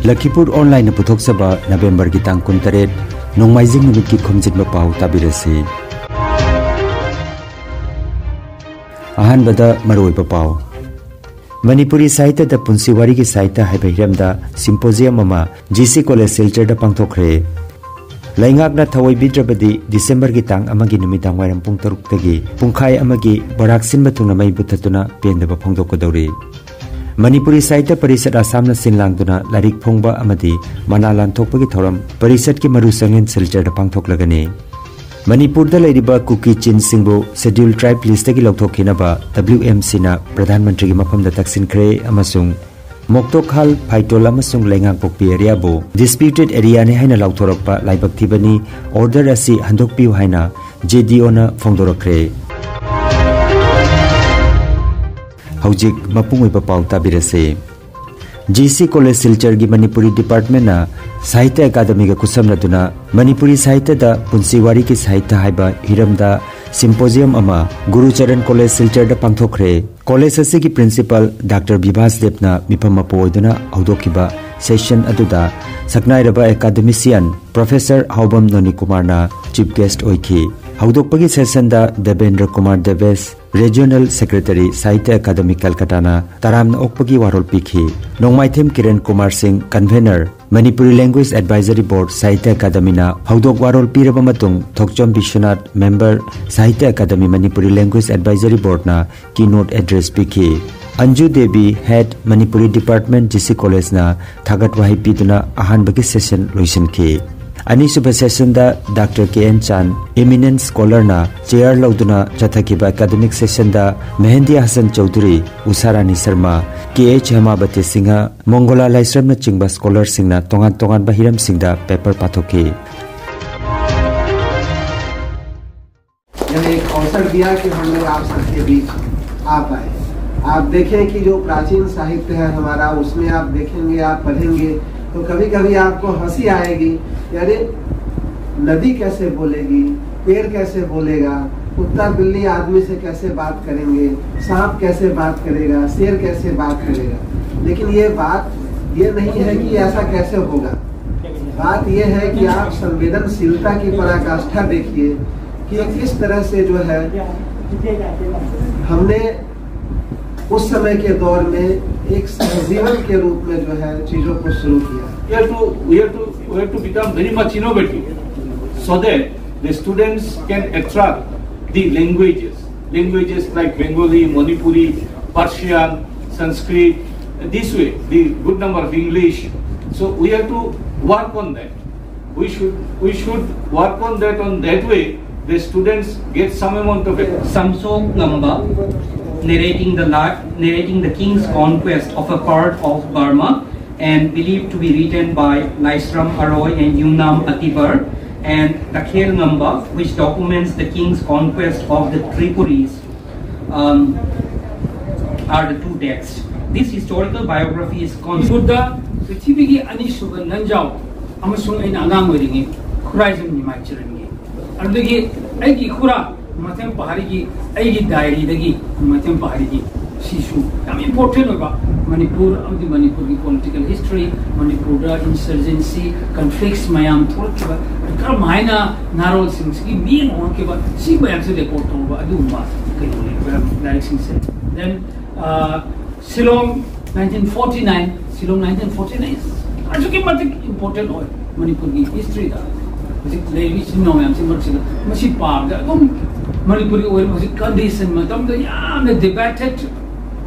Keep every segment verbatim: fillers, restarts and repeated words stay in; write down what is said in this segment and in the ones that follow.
ꯂꯈꯤꯄꯨꯔ ꯑꯣꯟꯂꯥꯏꯟꯅ ꯄꯨꯊꯣꯛꯆꯕ ꯅꯕꯦꯝꯕꯔꯒꯤ ꯇꯥꯡ ꯀꯨꯟꯇꯔꯦꯠ, ꯅꯣꯡꯃꯥꯏꯖꯤꯡ ꯅꯨꯃꯤꯠꯀꯤ ꯈꯣꯝꯖꯤꯟꯕ ꯄꯥꯎ ꯇꯥꯕꯤꯔꯁꯤ꯫ ꯑꯍꯥꯟꯕꯗ ꯃꯔꯨꯑꯣꯏꯕ ꯄꯥꯎ꯫ ꯃꯅꯤꯄꯨꯔꯤ ꯁꯥꯍꯤꯇ꯭ꯌꯗ ꯄꯨꯟꯁꯤ ꯋꯥꯔꯤꯒꯤ ꯁꯥꯍꯤꯇ꯭ꯌ ꯍꯥꯏꯕ ꯍꯤꯔꯝꯗ ꯁꯤꯝꯄꯣꯖꯤꯌꯝ ꯑꯃ ꯖꯤ ꯁꯤ ꯀꯣꯂꯦꯖ ꯁꯤꯜꯆꯔꯗ ꯄꯥꯡꯊꯣꯛꯈ꯭ꯔꯦ꯫ ꯂꯩꯉꯥꯛꯅ ꯊꯧꯑꯣꯏꯕꯤꯗ꯭ꯔꯕꯗꯤ ꯗꯤꯁꯦꯝꯕꯔꯒꯤ ꯇꯥꯡ ꯑꯃꯒꯤ ꯅꯨꯃꯤꯗꯥꯡ ꯋꯥꯏꯔꯝ ꯄꯨꯡ ꯇꯔꯨꯛꯇꯒꯤ ꯄꯨꯡꯈꯥꯏ ꯑꯃꯒꯤ ꯕꯣꯔꯥꯛ ꯁꯤꯟꯕ ꯊꯨꯡꯅ ꯃꯩ ꯃꯨꯊꯠꯇꯨꯅ ꯄꯦꯟꯗꯕ ꯐꯣꯡꯗꯣꯛꯀꯗꯧꯔꯤ꯫ ꯃꯅꯤꯄꯨꯔꯤ ꯁꯥꯍꯤꯇ꯭ꯌ ꯄꯔꯤꯁꯠ ꯑꯁꯥꯝꯅ ꯁꯤꯟ ꯂꯥꯡꯗꯨꯅ ꯂꯥꯏꯔꯤꯛ ꯐꯣꯡꯕ ꯑꯃꯗꯤ ꯃꯅꯥ ꯂꯥꯟꯊꯣꯛꯄꯒꯤ ꯊꯧꯔꯝ ꯄꯔꯤꯁꯠꯀꯤ ꯃꯔꯨ ꯆꯪꯂꯦꯟ ꯁꯤꯜꯆꯔꯗ ꯄꯥꯡꯊꯣꯛꯂꯒꯅꯤ꯫ ꯃꯅꯤꯄꯨꯔꯗ ꯂꯩꯔꯤꯕ ꯀꯨꯀꯤ ꯆꯤꯟꯁꯤꯡꯕꯨ ꯁꯦꯗ꯭ꯌꯨꯜ ꯇ꯭ꯔꯥꯏꯕ ꯂꯤꯁꯇꯒꯤ ꯂꯧꯊꯣꯛꯈꯤꯅꯕ ꯗꯕ꯭ꯂꯤꯎ ꯑꯦꯝ ꯁꯤꯅ ꯄ꯭ꯔꯙꯥꯟ ꯃꯟꯇ꯭ꯔꯤꯒꯤ ꯃꯐꯝꯗ ꯇꯛꯁꯤꯟꯈ꯭ꯔꯦ ꯑꯃꯁꯨꯡ ꯃꯣꯛꯇꯣꯛꯍꯥꯜ, ꯐꯥꯏꯇꯣꯜ ꯑꯃꯁꯨꯡ ꯂꯩꯉꯥꯡꯄꯣꯛꯄꯤ ꯑꯦꯔꯤꯌꯥꯕꯨ ꯗꯤꯁꯄ꯭ꯌꯨꯇꯦꯗ ꯑꯦꯔꯤꯌꯥꯅꯤ ꯍꯥꯏꯅ ꯂꯥꯎꯊꯣꯔꯛꯄ ꯂꯥꯏꯕꯛ ꯊꯤꯕꯅꯤ, ꯑꯣꯔꯗꯔ ꯑꯁꯤ ꯍꯟꯗꯣꯛꯄꯤꯌꯨ ꯍꯥꯏꯅ ꯖꯦ ꯗꯤ ꯑꯣꯅ ꯐꯣꯡꯗꯣꯔꯛꯈ꯭ꯔꯦ꯫ ꯍꯧꯖꯤꯛ ꯃꯄꯨꯡ ꯑꯣꯏꯕ ꯄꯥꯎ ꯇꯥꯕꯤꯔꯁꯤ꯫ ꯖꯤ ꯁꯤ ꯀꯣꯂꯦꯖ ꯁꯤꯜꯆꯔꯒꯤ ꯃꯅꯤꯄꯨꯔꯤ ꯗꯤꯄꯥꯔꯠꯃꯦꯟꯅ ꯁꯥꯍꯤꯇ꯭ꯌ ꯑꯦꯀꯥꯗꯃꯤꯒ ꯈꯨꯠꯁꯝꯅꯗꯨꯅ ꯃꯅꯤꯄꯨꯔꯤ ꯁꯥꯍꯤꯇ꯭ꯌꯗ ꯄꯨꯟꯁꯤ ꯋꯥꯔꯤꯒꯤ ꯁꯥꯍꯤꯇ꯭ꯌ ꯍꯥꯏꯕ ꯍꯤꯔꯝꯗ ꯁꯤꯝꯄꯣꯖꯤꯌꯝ ꯑꯃ ꯒꯨꯔꯨꯆꯔꯟ ꯀꯣꯂꯦꯖ ꯁꯤꯜꯆꯔꯗ ꯄꯥꯡꯊꯣꯛꯈ꯭ꯔꯦ꯫ ꯀꯣꯂꯦꯖ ꯑꯁꯤꯒꯤ ꯄ꯭ꯔꯤꯟꯁꯤꯄꯥꯜ ꯗꯥꯛꯇꯔ ꯕꯤꯚꯥꯁ ꯗꯦꯕꯅ ꯃꯤꯐꯝ ꯃꯄꯨ ꯑꯣꯏꯗꯨꯅ ꯍꯧꯗꯣꯛꯈꯤꯕ ꯁꯦꯁꯟ ꯑꯗꯨꯗ ꯁꯛꯅꯥꯏꯔꯕ ꯑꯦꯀꯥꯗꯃꯤꯁꯤꯌꯟ ꯄ꯭ꯔꯣꯐꯦꯁꯔ ꯍꯥꯎꯕꯝ ꯅꯣꯅꯤꯀꯨꯃꯥꯔꯅ ꯆꯤꯐ ꯒꯦꯁ꯭ꯠ ꯑꯣꯏꯈꯤ꯫ ꯍꯧꯗꯣꯛꯄꯒꯤ ꯁꯦꯁꯟꯗ ꯗꯦꯕꯦꯟꯗ꯭ꯔ ꯀꯨꯃꯥꯔ ꯗꯦꯕꯦꯁ, ꯔꯤꯖꯤꯑꯣꯅꯦꯜ ꯁꯦꯀ꯭ꯔꯦꯇꯔꯤ, ꯁꯥꯍꯤꯇ꯭ꯌ ꯑꯦꯀꯥꯗꯃꯤ ꯀꯜꯀꯇꯥꯅ ꯇꯔꯥꯝꯅ ꯑꯣꯛꯄꯒꯤ ꯋꯥꯔꯣꯜ ꯄꯤꯈꯤ꯫ Nongmaithem Kiran Kumar Singh, convener, Manipuri language advisory ꯕꯣꯔꯗ, ꯁꯥꯍꯤꯇ꯭ꯌ ꯑꯦꯀꯥꯗꯃꯤꯅ ꯍꯧꯗꯣꯛ ꯋꯥꯔꯣꯜ ꯄꯤꯔꯕ ꯃꯇꯨꯡ, Thokchom Biswanath, member, Sahitya Akademi, Manipuri language advisory ꯕꯣꯔꯗꯅ ꯀꯤꯅꯣꯠ ꯑꯦꯗ꯭ꯔꯦꯁ ꯄꯤꯈꯤ꯫ Anju Devi, head, Manipuri department, G C ꯀꯣꯂꯦꯖꯅ ꯊꯥꯒꯠ ꯋꯥꯍꯩ ꯄꯤꯗꯨꯅ ꯑꯍꯥꯟꯕꯒꯤ ꯁꯦꯁꯟ ꯂꯣꯏꯁꯤꯟꯈꯤ꯫ ꯑꯅꯤꯁꯨꯕ ꯁꯦꯁꯟꯗ ꯗꯥꯛꯇꯔ ꯀꯦ ꯑꯦꯟ ꯆꯥꯟ, ꯏꯃꯤꯅꯦꯟꯠ ꯁ꯭ꯀꯣꯂꯔꯅ ꯆꯦꯌꯔ ꯂꯧꯗꯨꯅ ꯆꯠꯊꯈꯤꯕ ꯑꯦꯀꯥꯗꯃꯤꯛ ꯁꯦꯁꯟꯗ ꯃꯦꯍꯦꯟꯗꯤ ꯍꯁꯟ ꯆꯧꯙꯨꯔꯤ, ꯎꯁꯥ ꯔꯥꯅꯤ ꯁꯔꯃ, ꯀꯦ ꯑꯩꯆ ꯍꯦꯃꯥꯕꯇꯤ ꯁꯤꯡꯍ, ꯃꯣꯡꯒꯣꯂꯥ ꯂꯥꯏꯁ꯭ꯔꯝꯅꯆꯤꯡꯕ ꯁ꯭ꯀꯣꯂꯔꯁꯤꯡꯅ ꯇꯣꯉꯥꯟ ꯇꯣꯉꯥꯟꯕ ꯍꯤꯔꯝꯁꯤꯡꯗ ꯄꯦꯄꯔ ꯄꯥꯊꯣꯛꯈꯤ꯫ यह एक अवसर दिया कि हम लोग आप सबके बीच आ पाए। आप देखें कि जो प्राचीन साहित्य है हमारा, उसमें आप देखेंगे, आप पढ़ेंगे तो कभी कभी आपको हंसी आएगी कि अरे, नदी कैसे बोलेगी, पेड़ कैसे बोलेगा, कुत्ता बिल्ली आदमी से कैसे बात करेंगे, सांप कैसे बात करेगा, शेर कैसे बात करेगा। लेकिन ये बात ये नहीं है कि ऐसा कैसे होगा। बात यह है कि आप संवेदनशीलता की पराकाष्ठा देखिए कि किस तरह से जो है हमने उस समय के दौर में एक सहजीवन के रूप में जो है चीजों को शुरू किया। We have to, we have to, we have to become very much innovative so that the students can attract the languages, languages like Bengali, Manipuri, Persian, Sanskrit, this way, the good number of English. So we have to work on that. We should, we should work on that, on that way the students get some amount of it. Samso Ngamba, narrating the la- narrating the king's conquest of a part of Burma, and believed to be written by Laisram Aroi and Yunam Atibar, and Takhel Ngamba, which documents the king's conquest of the Tripuris, um, are the two texts. This historical biography is con- Buddha ꯄ꯭ꯔꯤꯊꯤꯕꯤꯒꯤ ꯑꯅꯤꯁꯨꯕ ꯂꯟꯖꯥꯎ ꯑꯃꯁꯨꯡ ꯑꯩꯅ ꯑꯉꯥꯡ ꯑꯣꯏꯔꯤꯉꯩ ꯈꯨꯔꯥꯏꯖꯝ ꯅꯤꯃꯥꯏ ꯆꯤꯔꯟꯒꯤ ꯑꯗꯨꯗꯒꯤ ꯑꯩꯒꯤ ꯏꯈꯨꯔꯥ ꯃꯊꯦꯝ ꯄꯍꯥꯔꯤꯒꯤ ꯑꯩꯒꯤ ꯗꯥꯏꯔꯤꯗꯒꯤ ꯃꯊꯦꯝ ꯄꯍꯥꯔꯤꯒꯤ ꯁꯤꯁꯨ ꯌꯥꯝ ꯏꯝꯄꯣꯔꯇꯦꯟ ꯑꯣꯏꯕ ꯃꯅꯤꯄꯨꯔ ꯑꯃꯗꯤ ꯃꯅꯤꯄꯨꯔꯒꯤ ꯄꯣꯂꯤꯇꯤꯀꯦꯜ ꯍꯤꯁꯇ꯭ꯔꯤ, ꯃꯅꯤꯄꯨꯔꯗ ꯏꯟꯁꯔꯖꯦꯟꯁꯤ ꯀꯟꯐ꯭ꯂꯤꯛꯁ ꯃꯌꯥꯝ ꯊꯣꯛꯂꯛꯈꯤꯕ, ꯀꯔꯝꯍꯥꯏꯅ ꯅꯍꯥꯔꯣꯜꯁꯤꯡꯁꯤꯒꯤ ꯃꯤꯠꯌꯦꯡ ꯍꯣꯡꯂꯛꯈꯤꯕ, ꯁꯤ ꯃꯌꯥꯝꯁꯦ ꯔꯦꯀꯣꯔꯠ ꯇꯧꯔꯕ ꯑꯗꯨꯒꯨꯝꯕ ꯀꯩꯅꯣꯅꯦ ꯂꯥꯏꯔꯤꯛꯁꯤꯡꯁꯦ꯫ Then Shillong nineteen forty nine, Shillong nineteen forty nine ꯑꯁꯨꯛꯀꯤ ꯃꯇꯤꯛ ꯏꯝꯄꯣꯔꯇꯦꯟ ꯑꯣꯏ ꯃꯅꯤꯄꯨꯔꯒꯤ ꯍꯤꯁꯇ꯭ꯔꯤꯗ꯫ ꯍꯧꯖꯤꯛ ꯂꯩꯔꯤꯕ ꯏꯆꯤꯟ ꯏꯅꯥꯎ ꯃꯌꯥꯝꯁꯤ ꯃꯔꯛꯁꯤꯗ ꯃꯁꯤ ꯄꯥꯕꯗ ꯑꯗꯨꯝ ꯃꯅꯤꯄꯨꯔꯒꯤ ꯑꯣꯏꯔꯤꯕ ꯍꯧꯖꯤꯛ ꯀꯟꯗꯤꯁꯟ ꯃꯇꯝꯗ ꯌꯥꯝꯅ ꯗꯤꯕꯦꯇꯦꯠ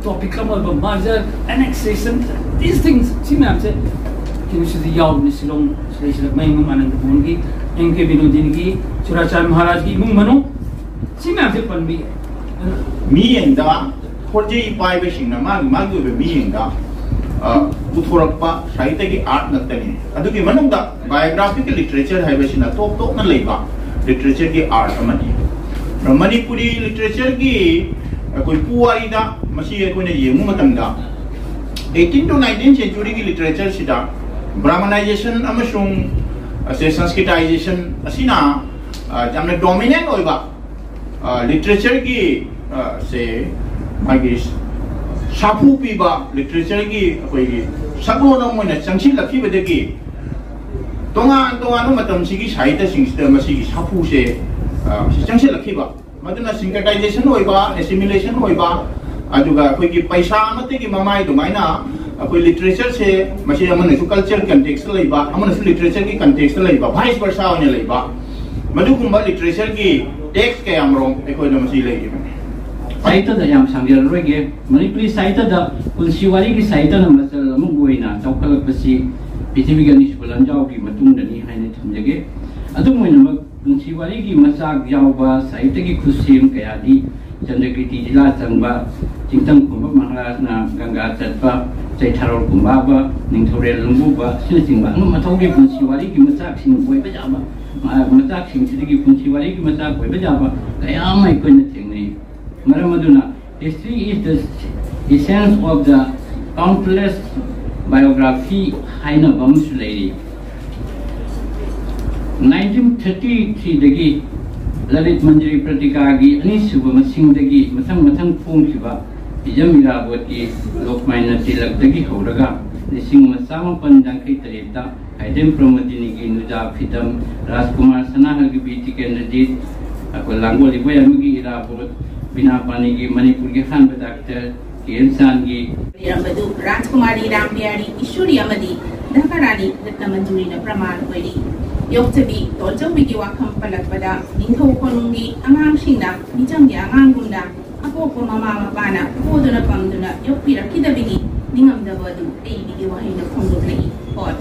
ꯇꯣꯄꯤꯛ ꯑꯃ ꯑꯣꯏꯕ merger, annexation, these things, ꯁꯤ ꯃꯌꯥꯝꯁꯦ ꯀꯩꯅꯣꯁꯤꯗ ꯌꯥꯎꯕꯅꯤ꯫ ꯁꯤꯂꯣꯡ ꯁꯤꯗꯩꯁꯤꯗ ꯃꯌꯨꯝ ꯑꯅꯟꯗ ꯃꯣꯍꯟꯒꯤ, ꯑꯦꯝ ꯀꯦ ꯕꯤꯅꯣꯗꯤꯅꯤꯒꯤ, ꯆꯨꯔꯥꯆꯥꯟ ꯃꯍꯥꯔꯥꯖꯒꯤ ꯏꯃꯨꯡ ꯃꯅꯨꯡ, ꯁꯤ ꯃꯌꯥꯝꯁꯦ ꯄꯟꯕ ꯌꯥꯏ꯫ ꯃꯤꯠꯌꯦꯡꯗ ꯈꯣꯟꯖꯦꯜ ꯄꯥꯏꯕꯁꯤꯡꯅ ꯃꯥꯒꯤ ꯃꯥꯒꯤ ꯑꯣꯏꯕ ꯃꯤꯠꯌꯦꯡꯗ ꯑ, ꯄꯨꯊꯣꯔꯛꯄ ꯁꯥꯍꯤꯇ꯭ꯌꯒꯤ ꯑꯥꯔꯠ ꯉꯥꯛꯇꯅꯤ꯫ ꯑꯗꯨꯒꯤ ꯃꯅꯨꯡꯗ ꯕꯥꯏꯑꯣꯒ꯭ꯔꯥꯐꯤꯀꯦꯜ ꯂꯤꯇꯔꯦꯆꯔ ꯍꯥꯏꯕꯁꯤꯅ ꯇꯣꯞ ꯇꯣꯞꯅ ꯂꯩꯕ ꯂꯤꯇꯔꯦꯆꯔꯒꯤ ꯑꯥꯔꯠ ꯑꯃꯅꯤ꯫ ꯃꯅꯤꯄꯨꯔꯤ ꯂꯤꯇꯔꯦꯆꯔꯒꯤ ꯑꯩꯈꯣꯏ ꯄꯨꯋꯥꯔꯤꯗ ꯃꯁꯤ ꯑꯩꯈꯣꯏꯅ ꯌꯦꯡꯕ ꯃꯇꯝꯗ eighteen to nineteenth centuryꯒꯤ ꯂꯤꯇꯔꯦꯆꯔꯁꯤꯗ ꯕ꯭ꯔꯥꯍꯃꯅꯥꯏꯖꯦꯁꯟ ꯑꯃꯁꯨꯡ ꯑꯁꯦ ꯁꯪꯁꯀ꯭ꯔꯤꯇꯥꯏꯖꯦꯁꯟ ꯑꯁꯤꯅ ꯑ, ꯌꯥꯝꯅ ꯗꯣꯃꯤꯅꯦꯟ ꯑꯣꯏꯕ ꯂꯤꯇꯔꯦꯆꯔꯒꯤ ꯁꯦ ꯃꯥꯒꯤ ꯁꯥꯐꯨ ꯄꯤꯕ ꯂꯤꯇꯔꯦꯆꯔꯒꯤ ꯑꯩꯈꯣꯏꯒꯤ ꯁꯛꯂꯣꯟ ꯑꯃ ꯑꯣꯏꯅ ꯆꯪꯁꯤꯜꯂꯛꯈꯤꯕꯗꯒꯤ ꯇꯣꯉꯥꯟ ꯇꯣꯉꯥꯟꯕ ꯃꯇꯝꯁꯤꯒꯤ ꯁꯥꯍꯤꯇ꯭ꯌꯁꯤꯡꯁꯤꯗ ꯃꯁꯤꯒꯤ ꯁꯥꯐꯨꯁꯦ, ꯑ, ꯃꯁꯤ ꯆꯪꯁꯤꯜꯂꯛꯈꯤꯕ꯫ ꯃꯗꯨꯅ syncretization ꯑꯣꯏꯕ, assimilation ꯑꯣꯏꯕ, ꯑꯗꯨꯒ ꯑꯩꯈꯣꯏꯒꯤ ꯄꯩꯁꯥ ꯑꯃꯠꯇꯒꯤ ꯃꯃꯥꯏ ꯑꯗꯨꯃꯥꯏꯅ ꯑꯩꯈꯣꯏ ꯂꯤꯇꯔꯦꯆꯔꯁꯦ, ꯃꯁꯤ ꯑꯃꯅꯁꯨ culture context ꯂꯩꯕ, ꯑꯃꯅꯁꯨ ꯂꯤꯇꯔꯦꯆꯔꯒꯤ context ꯂꯩꯕ, vice versa ꯑꯣꯏꯅ ꯂꯩꯕ, ꯃꯗꯨꯒꯨꯝꯕ ꯂꯤꯇꯔꯦꯆꯔꯒꯤ ꯇꯦꯛꯁ ꯀꯌꯥꯃꯔꯣꯝ ꯑꯩꯈꯣꯏꯅ ꯃꯁꯤ ꯂꯩꯔꯤꯕꯅꯤ꯫ ꯁꯥꯍꯤꯇ꯭ꯌꯗ ꯌꯥꯝ ꯁꯥꯡꯖꯔꯔꯣꯏꯒꯦ꯫ ꯃꯅꯤꯄꯨꯔꯤ ꯁꯥꯍꯤꯇ꯭ꯌꯗ ꯄꯨꯟꯁꯤ ꯋꯥꯔꯤꯒꯤ ꯁꯥꯍꯤꯇ꯭ꯌꯅ ꯃꯆꯜ ꯑꯃꯕꯨ ꯑꯣꯏꯅ ꯆꯥꯎꯈꯠꯂꯛꯄꯁꯤ ꯄ꯭ꯔꯤꯊꯤꯕꯤꯒꯤ ꯑꯅꯤꯁꯨꯕ ꯂꯥꯟꯖꯥꯎꯒꯤ ꯃꯇꯨꯡꯗꯅꯤ ꯍꯥꯏꯅ ꯊꯝꯖꯒꯦ꯫ ꯑꯗꯨꯝ ꯑꯣꯏꯅꯃꯛ, ꯄꯨꯟꯁꯤ ꯋꯥꯔꯤꯒꯤ ꯃꯆꯥꯛ ꯌꯥꯎꯕ ꯁꯥꯍꯤꯇ꯭ꯌꯒꯤ ꯈꯨꯠꯁꯦꯝ ꯀꯌꯥꯗꯤ ꯆꯟꯗ꯭ꯔꯀꯤꯔꯇꯤ ꯖꯤꯂꯥ ꯆꯪꯕ, ꯆꯤꯡꯇꯝ ꯈꯨꯝꯕ ꯃꯍꯥꯔꯥꯖꯅ ꯒꯪꯒꯥ ꯆꯠꯄ, ꯆꯩꯊꯥꯔꯣꯜ ꯀꯨꯝꯕꯥꯕ, ꯅꯤꯡꯊꯧꯔꯦꯜ ꯂꯨꯝꯕꯨꯕ ꯑꯁꯤꯅꯆꯤꯡꯕ ꯑꯉꯝ ꯑꯊꯧꯒꯤ ꯄꯨꯟꯁꯤ ꯋꯥꯔꯤꯒꯤ ꯃꯆꯥꯛꯁꯤꯡ ꯑꯣꯏꯕ ꯌꯥꯕ, ꯃ-, ꯃꯆꯥꯛꯁꯤꯡꯁꯤꯗꯒꯤ ꯄꯨꯟꯁꯤ ꯋꯥꯔꯤꯒꯤ ꯃꯆꯥꯛ ꯑꯣꯏꯕ ꯌꯥꯕ ꯀꯌꯥ ꯑꯃ ꯑꯩꯈꯣꯏꯅ ꯊꯦꯡꯅꯩ꯫ ꯃꯔꯝ ꯑꯗꯨꯅ, History is the essence of the countless biography ꯍꯥꯏꯅꯕ ꯑꯃꯁꯨ ꯂꯩꯔꯤ꯫ ꯅꯥꯏꯟꯇꯤꯟ ꯊꯥꯔꯇꯤ ꯊ꯭ꯔꯤꯗꯒꯤ ꯂꯂꯤꯠ ꯃꯟꯖꯔꯤ ꯄꯇ꯭ꯔꯤꯀꯥꯒꯤ ꯑꯅꯤꯁꯨꯕ ꯃꯁꯤꯡꯗꯒꯤ ꯃꯊꯪ ꯃꯊꯪ ꯐꯣꯡꯈꯤꯕ ꯍꯤꯖꯝ ꯏꯔꯥꯕꯣꯠꯀꯤ ꯂꯣꯛꯃꯥꯟꯌ ꯇꯤꯂꯛꯇꯒꯤ ꯍꯧꯔꯒ ꯂꯤꯁꯤꯡ ꯑꯃ ꯆꯥꯃꯥꯄꯟ ꯌꯥꯡꯈꯩ ꯇꯔꯦꯠꯇ ꯍꯥꯏꯗꯦꯝ ꯄ꯭ꯔꯃꯣꯗꯤꯅꯤꯒꯤ ꯅꯨꯖꯥ ꯐꯤꯗꯝ, ꯔꯥꯖꯀꯨꯃꯥꯔ ꯁꯅꯥꯍꯜꯒꯤ ꯕꯤꯔ ꯇꯤꯀꯦꯟꯗ꯭ꯔꯖꯤꯠ, ꯑꯩꯈꯣꯏ ꯂꯥꯡꯒꯣꯜ ꯏꯕꯣꯌꯥꯏꯃꯒꯤ ꯏꯔꯥꯕꯣꯠ, ꯕꯤꯅꯥ ꯄꯥꯅꯤꯒꯤ ꯃꯅꯤꯄꯨꯔꯒꯤ ꯑꯍꯥꯟꯕ ꯗꯥꯛꯇꯔ ꯀꯦ ꯑꯦꯟ ꯁꯥꯟꯒꯤ ꯂꯩꯔꯝꯕꯗꯨ ꯔꯥꯖꯀꯨꯃꯥꯔꯤ ꯔꯥꯝꯕꯤꯍꯥꯔꯤ ꯏꯁꯣꯔꯤ ꯑꯃꯗꯤ ꯙꯀꯔꯥꯅꯤ ꯔꯠꯅꯃꯟꯖꯨꯔꯤꯅ ꯄ꯭ꯔꯃꯥꯟ ꯑꯣꯏꯔꯤ꯫ ꯌꯣꯛꯆꯕꯤ ꯇꯣꯜꯆꯧꯕꯤꯒꯤ ꯋꯥꯐꯝ ꯄꯜꯂꯛꯄꯗ ꯅꯤꯡꯊꯧ ꯀꯣꯅꯨꯡꯒꯤ ꯑꯉꯥꯡꯁꯤꯡꯅ ꯃꯤꯆꯝꯒꯤ ꯑꯉꯥꯡꯒꯨꯝꯅ ꯑꯄꯣꯛꯄ ꯃꯃꯥ ꯃꯄꯥꯅ ꯄꯣꯗꯨꯅ ꯄꯝꯗꯨꯅ ꯌꯣꯛꯄꯤꯔꯛꯈꯤꯗꯕꯒꯤ ꯅꯤꯡꯉꯝꯗꯕ ꯑꯗꯨ ꯑꯩꯒꯤꯗꯤ ꯋꯥꯍꯩꯅ ꯐꯣꯡꯗꯣꯛꯂꯛꯏ꯫ ꯍꯣꯏ꯫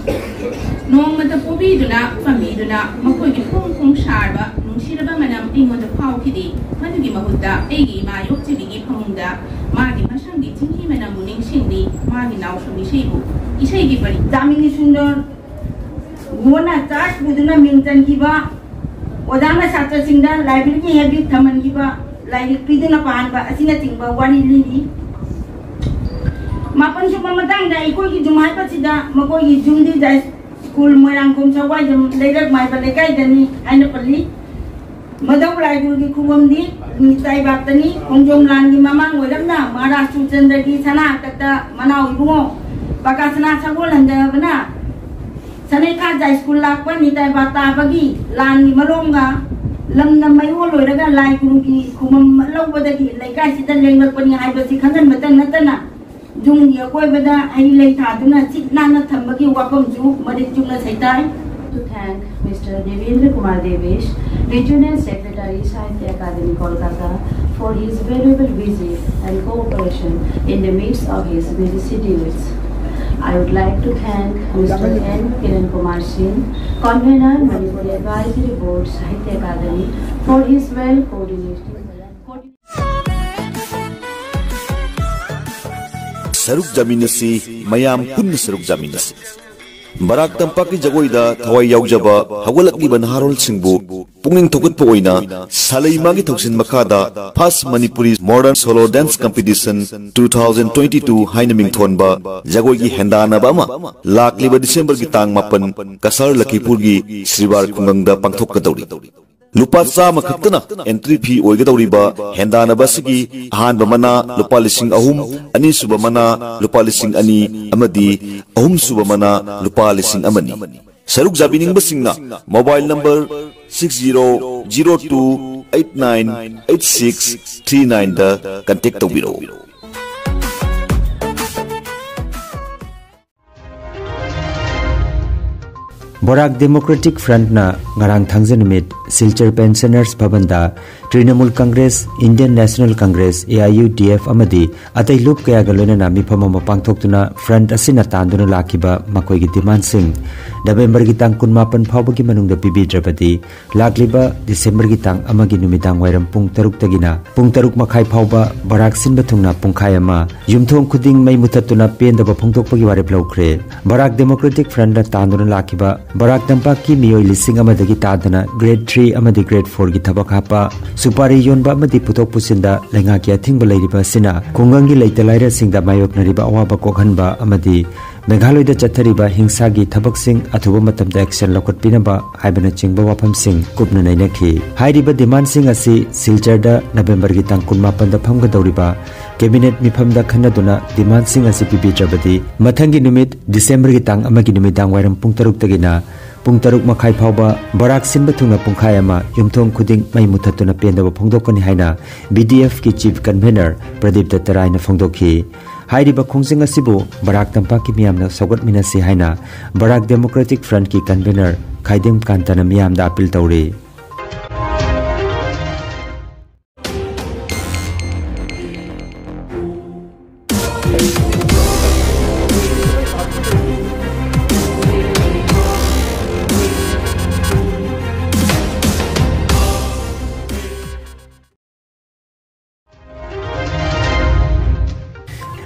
ꯅꯣꯡꯃꯇ ꯄꯣꯕꯤꯗꯨꯅ, ꯄꯥꯝꯕꯤꯗꯨꯅ, ꯃꯈꯣꯏꯒꯤ ꯐꯣꯡ ꯐꯣꯡ ꯁꯥꯔꯕ ꯅꯨꯡꯁꯤꯔꯕ ꯃꯅꯝ ꯑꯩꯉꯣꯟꯗ ꯐꯥꯎꯈꯤꯗꯦ꯫ ꯃꯗꯨꯒꯤ ꯃꯍꯨꯠꯇ ꯑꯩꯒꯤ ꯏꯃꯥ ꯌꯣꯛꯆꯕꯤꯒꯤ ꯐꯃꯨꯡꯗ ꯃꯥꯒꯤ ꯃꯁꯝꯒꯤ ꯆꯤꯡꯍꯤ ꯃꯅꯝꯕꯨ ꯅꯤꯡꯁꯤꯡꯂꯤ, ꯃꯥꯒꯤ ꯅꯥꯎꯁꯨꯝ ꯏꯁꯩꯕꯨ, ꯏꯁꯩꯒꯤ ꯄꯔꯤ ꯖꯥꯃꯤꯅꯤ ꯁꯨꯟꯗꯔ ꯒꯣꯟꯅ ꯆꯥꯔꯖ ꯄꯨꯗꯨꯅ ꯃꯤꯡ ꯆꯟꯈꯤꯕ, ꯑꯣꯖꯥꯅ ꯁꯥꯇ꯭ꯔꯁꯤꯡꯗ ꯂꯥꯏꯕ꯭ꯔꯦꯔꯤꯒꯤ ꯍꯦꯕꯤꯠ ꯊꯝꯍꯟꯈꯤꯕ, ꯂꯥꯏꯔꯤꯛ ꯄꯤꯗꯨꯅ ꯄꯥꯍꯟꯕ ꯑꯁꯤꯅꯆꯤꯡꯕ ꯋꯥꯔꯤ ꯂꯤꯔꯤ꯫ ꯃꯥꯄꯟꯁꯨꯕ ꯃꯇꯥꯡꯗ ꯑꯩꯈꯣꯏꯒꯤ ꯖꯨꯝ ꯍꯥꯏꯕꯁꯤꯗ ꯃꯈꯣꯏꯒꯤ ꯖꯨꯝꯗꯤ ꯖꯥꯏ ꯁ꯭ꯀꯨꯜ ꯃꯣꯏꯔꯥꯡꯈꯣꯝ ꯁꯋꯥꯏꯖꯝ ꯂꯩꯔꯛ ꯃꯥꯏꯕ ꯂꯩꯀꯥꯏꯗꯅꯤ ꯍꯥꯏꯅ ꯄꯜꯂꯤ꯫ ꯃꯗꯧ ꯂꯥꯏꯒꯨꯔꯨꯒꯤ ꯈꯨꯕꯝꯗꯤ ꯅꯤꯇꯥꯏꯕꯥꯛꯇꯅꯤ꯫ ꯈꯣꯡꯖꯣꯝ ꯂꯥꯟꯒꯤ ꯃꯃꯥꯡ ꯑꯣꯏꯔꯞꯅ ꯃꯍꯥꯔꯥꯖ ꯁꯨꯔꯆꯟꯗ꯭ꯔꯒꯤ ꯁꯅꯥ ꯀꯠꯇ ꯃꯅꯥꯎ ꯏꯕꯨꯡꯉꯣ ꯄꯀꯥꯁꯅꯥ ꯁꯒꯣꯜꯍꯟꯗꯕꯅ ꯁꯅꯩꯈꯥꯖꯥꯏ ꯁ꯭ꯀꯨꯜ ꯂꯥꯛꯄ ꯅꯤꯇꯥꯏꯕꯥꯛ ꯇꯥꯕꯒꯤ ꯂꯥꯟꯒꯤ ꯃꯔꯣꯝꯒ ꯂꯝꯅ ꯃꯩꯑꯣꯜ ꯑꯣꯏꯔꯒ ꯂꯥꯏꯒꯨꯔꯨꯒꯤ ꯈꯨꯕꯝ ꯂꯧꯕꯗꯒꯤ ꯂꯩꯀꯥꯏꯁꯤꯗ ꯂꯦꯡꯂꯛꯄꯅꯤ ꯍꯥꯏꯕꯁꯤ ꯈꯪꯍꯟꯕꯇ ꯅꯠꯇꯅ ꯌꯨꯝꯒꯤ ꯑꯀꯣꯏꯕꯗ ꯍꯩ ꯂꯩ ꯊꯥꯗꯨꯅ ꯆꯤꯛ ꯅꯥꯟꯅ ꯊꯝꯕꯒꯤ ꯋꯥꯐꯝꯁꯨ ꯃꯔꯤꯛ ꯆꯨꯝꯅ ꯁꯩꯇꯥꯏ꯫ To thank Mister Devendra Kumar Devesh, Regional Secretary, Sahitya Academy, Kolkata, for his valuable visit and cooperation in the midst of his busy schedules. I would like to thank Mister N Kiran Kumar Singh, Convener, Manipuri Advisory Board, Sahitya Academy, for his well coordinated ꯁꯔꯨꯛ ꯌꯥꯃꯤꯟꯅꯁꯤ, ꯃꯌꯥꯝ ꯄꯨꯟꯅ ꯁꯔꯨꯛ ꯌꯥꯃꯤꯟꯅꯁꯤ꯫ ꯕꯔꯥꯛ ꯇꯝꯄꯥꯛꯀꯤ ꯖꯒꯣꯏꯗ ꯊꯋꯥꯏ ꯌꯥꯎꯖꯕ ꯍꯧꯒꯠꯂꯛꯂꯤꯕ ꯅꯍꯥꯔꯣꯜꯁꯤꯡꯕꯨ ꯄꯨꯛꯅꯤꯡ ꯊꯧꯒꯠꯄ ꯑꯣꯏꯅ ꯁꯥꯂꯩꯃꯥꯒꯤ ꯊꯧꯁꯤꯜ ꯃꯈꯥꯗ First Manipuri Modern Solo Dance Competition two thousand twenty-two ꯍꯥꯏꯅ ꯃꯤꯡꯊꯣꯟꯕ ꯖꯒꯣꯏꯒꯤ ꯍꯦꯟꯗꯥꯟꯅꯕ ꯑꯃ ꯂꯥꯛꯂꯤꯕ ꯗꯤꯁꯦꯝꯕꯔꯒꯤ ꯇꯥꯡ ꯃꯥꯄꯟ ꯀꯁꯥꯔ ꯂꯈꯤꯄꯨꯔꯒꯤ ꯁ꯭ꯔꯤꯕꯥꯔ ꯈꯨꯡꯒꯪꯗ ꯄꯥꯡꯊꯣꯛꯀꯗꯧꯔꯤ꯫ ꯂꯨꯄꯥ ꯆꯥꯝꯃ ꯈꯛꯇꯅ entry fee ꯑꯣꯏꯒꯗꯧꯔꯤꯕ ꯍꯦꯟꯗꯥꯟꯅꯕ ꯑꯁꯤꯒꯤ ꯑꯍꯥꯟꯕ ꯃꯅꯥ ꯂꯨꯄꯥ ꯂꯤꯁꯤꯡ ꯑꯍꯨꯝ, ꯑꯅꯤꯁꯨꯕ ꯃꯅꯥ ꯂꯨꯄꯥ ꯂꯤꯁꯤꯡ ꯑꯅꯤ ꯑꯃꯗꯤ ꯑꯍꯨꯝꯁꯨꯕ ꯃꯅꯥ ꯂꯨꯄꯥ ꯂꯤꯁꯤꯡ ꯑꯃꯅꯤ꯫ ꯁꯔꯨꯛ ꯌꯥꯕꯤꯅꯤꯡꯕꯁꯤꯡꯅ mobile number six zero zero two eight nine eight six three nine ꯗ contact ꯇꯧꯕꯤꯔꯛꯎ꯫ ꯕꯣꯔꯥꯛ ꯗꯦꯃꯣꯀ꯭ꯔꯦꯇꯤꯛ ꯐ꯭ꯔꯟꯠꯅ ꯉꯔꯥꯡ ꯊꯥꯡꯖ ꯅꯨꯃꯤꯠ ꯁꯤꯜꯆꯔ ꯄꯦꯟꯁꯅꯔꯁ ꯚꯕꯟꯗ Trinamool Congress, Indian national Congress, A I U D F ꯑꯃꯗꯤ ꯑꯇꯩ ꯂꯨꯞ ꯀꯌꯥꯒ ꯂꯣꯏꯅꯅ ꯃꯤꯐꯝ ꯑꯃ ꯄꯥꯡꯊꯣꯛꯇꯨꯅ ꯐ꯭ꯔꯟꯠ ꯑꯁꯤꯅ ꯇꯥꯟꯗꯨꯅ ꯂꯥꯛꯈꯤꯕ ꯃꯈꯣꯏꯒꯤ ꯗꯤꯃꯥꯟꯁꯤꯡ ꯅꯕꯦꯝꯕꯔꯒꯤ ꯇꯥꯡ ꯀꯨꯟꯃꯥꯄꯟ ꯐꯥꯎꯕꯒꯤ ꯃꯅꯨꯡꯗ ꯄꯤꯕꯤꯗ꯭ꯔꯕꯗꯤ ꯂꯥꯛꯂꯤꯕ ꯗꯤꯁꯦꯝꯕꯔꯒꯤ ꯇꯥꯡ ꯑꯃꯒꯤ ꯅꯨꯃꯤꯗꯥꯡ ꯋꯥꯏꯔꯝ ꯄꯨꯡ ꯇꯔꯨꯛꯇꯒꯤꯅ ꯄꯨꯡ ꯇꯔꯨꯛ ꯃꯈꯥꯏ ꯐꯥꯎꯕ ꯕꯔꯥꯛ ꯁꯤꯟꯕ ꯊꯨꯡꯅ ꯄꯨꯡꯈꯥꯏ ꯑꯃ, ꯌꯨꯝꯊꯣꯡ ꯈꯨꯗꯤꯡ ꯃꯩ ꯃꯨꯊꯠꯇꯨꯅ ꯄꯦꯟꯗꯕ ꯐꯣꯡꯗꯣꯛꯄꯒꯤ ꯋꯥꯔꯦꯞ ꯂꯧꯈ꯭ꯔꯦ꯫ ꯕꯔꯥꯛ ꯗꯦꯃꯣꯀ꯭ꯔꯦꯇꯤꯛ ꯐ꯭ꯔꯟꯠꯅ ꯇꯥꯟꯗꯨꯅ ꯂꯥꯛꯈꯤꯕ ꯕꯔꯥꯛ ꯇꯝꯄꯥꯛꯀꯤ ꯃꯤꯑꯣꯏ ꯂꯤꯁꯤꯡ ꯑꯃꯗꯒꯤ ꯇꯥꯗꯅ ꯒ꯭ꯔꯦꯗ ꯊ꯭ꯔꯤ ꯑꯃꯗꯤ ꯒ꯭ꯔꯦꯗ ꯐꯣꯔꯒꯤ ꯊꯕꯛ ꯍꯥꯞꯄ, ꯁꯨꯄꯥꯔꯤ ꯌꯣꯟꯕ ꯑꯃꯗꯤ ꯄꯨꯊꯣꯛ ꯄꯨꯁꯤꯟꯗ ꯂꯩꯉꯥꯛꯀꯤ ꯑꯊꯤꯡꯕ ꯂꯩꯔꯤꯕ ꯑꯁꯤꯅ ꯈꯨꯡꯒꯪꯒꯤ ꯂꯩꯇ ꯂꯥꯏꯔꯁꯤꯡꯗ ꯃꯥꯌꯣꯛꯅꯔꯤꯕ ꯑꯋꯥꯕ ꯀꯣꯛꯍꯟꯕ ꯑꯃꯗꯤ ꯃꯦꯘꯥꯂꯣꯏꯗ ꯆꯠꯊꯔꯤꯕ ꯍꯤꯡꯁꯥꯒꯤ ꯊꯕꯛꯁꯤꯡ ꯑꯊꯨꯕ ꯃꯇꯝꯗ action ꯂꯧꯈꯠꯄꯤꯅꯕ ꯍꯥꯏꯕꯅꯆꯤꯡꯕ ꯋꯥꯐꯝꯁꯤꯡ ꯀꯨꯞꯅ ꯅꯩꯅꯈꯤ꯫ ꯍꯥꯏꯔꯤꯕ demandꯁꯤꯡ ꯑꯁꯤ ꯁꯤꯜꯆꯔꯗ ꯅꯕꯦꯝꯕꯔꯒꯤ ꯇꯥꯡ ꯀꯨꯟꯃꯥꯄꯟꯗ ꯐꯝꯒꯗꯧꯔꯤꯕ cabinet ꯃꯤꯐꯝꯗ ꯈꯟꯅꯗꯨꯅ demandꯁꯤꯡ ꯑꯁꯤ ꯄꯤꯕꯤꯗ꯭ꯔꯕꯗꯤ ꯃꯊꯪꯒꯤ ꯅꯨꯃꯤꯠ ꯗꯤꯁꯦꯝꯕꯔꯒꯤ ꯇꯥꯡ ꯑꯃꯒꯤ ꯅꯨꯃꯤꯗꯥꯡ ꯋꯥꯏꯔꯝ ꯄꯨꯡ ꯇꯔꯨꯛꯇꯒꯤꯅ ꯄꯨꯡ ꯇꯔꯨꯛ ꯃꯈꯥꯏ ꯐꯥꯎꯕ ꯕꯔꯥꯛ ꯁꯤꯟꯕ ꯊꯨꯡꯅ ꯄꯨꯡꯈꯥꯏ ꯑꯃ ꯌꯨꯝꯊꯣꯡ ꯈꯨꯗꯤꯡ ꯃꯩ ꯃꯨꯊꯠꯇꯨꯅ ꯄꯦꯟꯗꯕ ꯐꯣꯡꯗꯣꯛꯀꯅꯤ ꯍꯥꯏꯅ BDFꯀꯤ chief convener ꯄ꯭ꯔꯗꯤꯞ ꯗꯠꯇꯔꯥꯏꯅ ꯐꯣꯡꯗꯣꯛꯈꯤ꯫ ꯍꯥꯏꯔꯤꯕ ꯈꯣꯡꯖꯪ ꯑꯁꯤꯕꯨ ꯕꯔꯥꯛ ꯇꯝꯄꯥꯛꯀꯤ ꯃꯤꯌꯥꯝꯅ ꯁꯧꯒꯠꯃꯤꯟꯅꯁꯤ ꯍꯥꯏꯅ ꯕꯔꯥꯛ Democratic Frontꯀꯤ convener ꯈꯥꯏꯗꯦꯝ ꯀꯥꯟꯇꯅ ꯃꯤꯌꯥꯝꯗ appeal ꯇꯧꯔꯤ꯫